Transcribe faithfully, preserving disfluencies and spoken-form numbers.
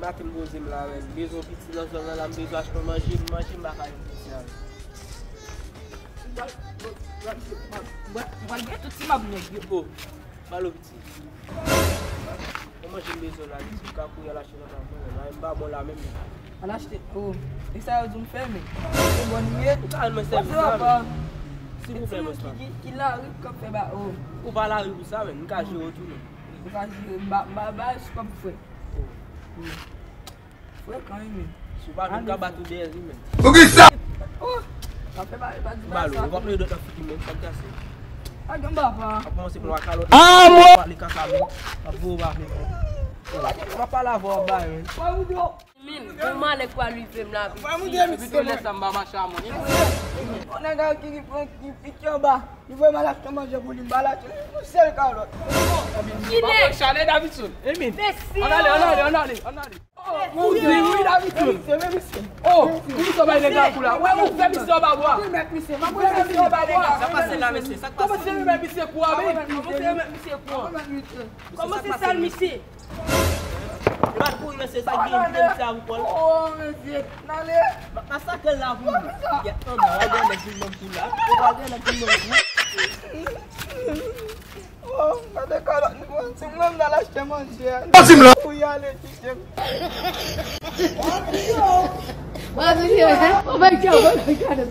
Maten m poze m la, men m bezwen yon piti nan zòn nan la, m bezwen achte yon manje, m manje, m pa ka jwenn piti a. Mwen, mwen gen tout ti mab nèg yo. Oh, balo piti. Yon manje m bezwen la, piti, m ka kouri al achte nan kafou la, m pa bon la menm. Al achte, oh, e sa yo di m fè, men. Se bon m ye. Ou ka rann mwen sèvis la, men. Silvouplè, bòs la. Ki, ki lari k ap fè ba, oh. Ou pa lari pou sa, men, m ka jere w tou, men. Ou ka jere, m ba, m ba, ba, sou kòb frè. Oh. Frekan, wi, men. Si w pa vin, m ka bat ou dèyè, wi, men. Poukisa? Oh! Sa fè pa, pa di bagay sa. Balo, ou pa plede dòt nan figi, men, sa k kase. Pa gen papa. Ap kòmanse pran kalòt. Ah, mwen! Pale kaka, men. Ap voye w pa vle, men. M ap pale avè w, bay, men. Min, yon malè kwa live m la, piti. Depi lè sa, m pa mache a mwen. Yon nèg ki, ki pran, ki pike anba. Li voye m al achte manje pou li, m pa al achte yon sèl kalòt. Kilè? Chale Davidson. Emin. Mesi. Ann ale, ann ale, ann ale, ann ale. Oh, wi, wi, Davidson. Oh, ou misye bay nèg la kou la. Wè, ou fè misye anba bwa. Ou fè misye anba bwa. Sa k pase la, mesye? Sa k pase? Kòman se remèt misye kou a, men? Kòman se remèt misye kou a? Kòman se sal misye? Li pa t kouri, mesye, sa k gen, li kite misye a pou kò l. Oh, mesye, n ale. M ap masakre l la pou nou. Yè, oh, non, w a gen nèg vin ban m kou la. Ou pa gen nèg vin ban m kou. Oh, gade kalòt nou pran. Si mwen m nan achte manje a. Pati m la. Pou y ale, kite m. Mwen, mesye, oh my God, oh my God.